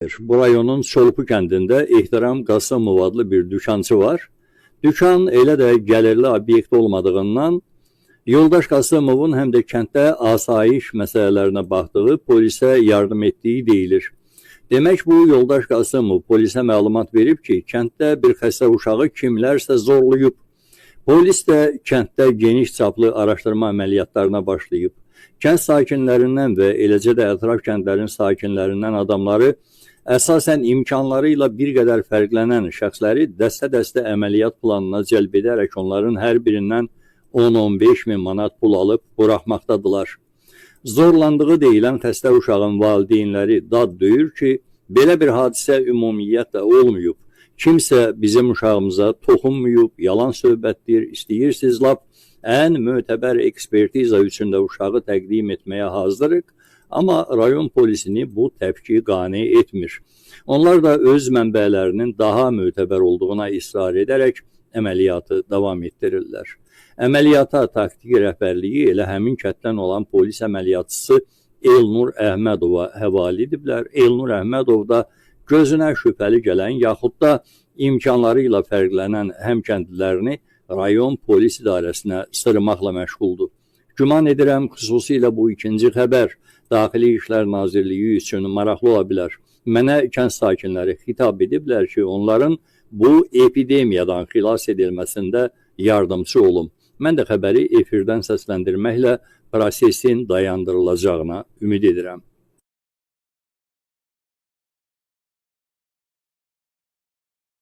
Bu rayonun Çolpu kəndində Ehtiram Qasımov adlı bir dükançı var. Dükan elə də gəlirli obyekt olmadığından yoldaş Qasımovun həm də kənddə asayiş məsələlərinə baxdığı, polisə yardım etdiyi deyilir. Demək bu yoldaş Qasımov polisə məlumat verib ki, kənddə bir xəstə uşağı kimlərsə zorlayıb. Polis də kənddə geniş çaplı araşdırma əməliyyatlarına başlayıb. Kənd sakinlərindən və eləcə də ətraf kəndlərin sakinlərindən adamları, əsasən imkanları ilə bir qədər fərqlənən şəxsləri dəstə-dəstə əməliyyat planına cəlb edərək onların hər birindən 10-15 min manat pul alıb buraxmaqdadılar. Zorlandığı deyilən xəstə uşağın valideynləri dad döyür ki, belə bir hadisə ümumiyyətlə olmayıb. Kimsə bizim uşağımıza toxunmayıb, yalan söhbətdir, istəyirsiniz lap ən mötəbər ekspertiza üçün də uşağı təqdim etməyə hazırıq. Amma rayon polisini bu təpki qane etmir. Onlar da öz mənbələrinin daha mötəbər olduğuna israr edərək əməliyyatı davam etdirirlər. Əməliyyata taktiki rəhbərliyi elə həmin kənddən olan polis əməliyyatçısı Elnur Əhmədova həvalə ediblər. Elnur Əhmədov da gözünə şübhəli gələn yaxud da imkanları ilə fərqlənən həmkəndlilərini rayon polis idarəsinə sırmaqla məşğuldur. Güman edirəm, xüsusilə bu ikinci xəbər Daxili İşlər Nazirliyi üçün maraqlı ola bilər. Mənə kənd sakinləri xitab ediblər ki, onların bu epidemiyadan xilas edilməsində yardımçı olum. Mən də xəbəri efirdən səsləndirməklə prosesin dayandırılacağına ümid edirəm.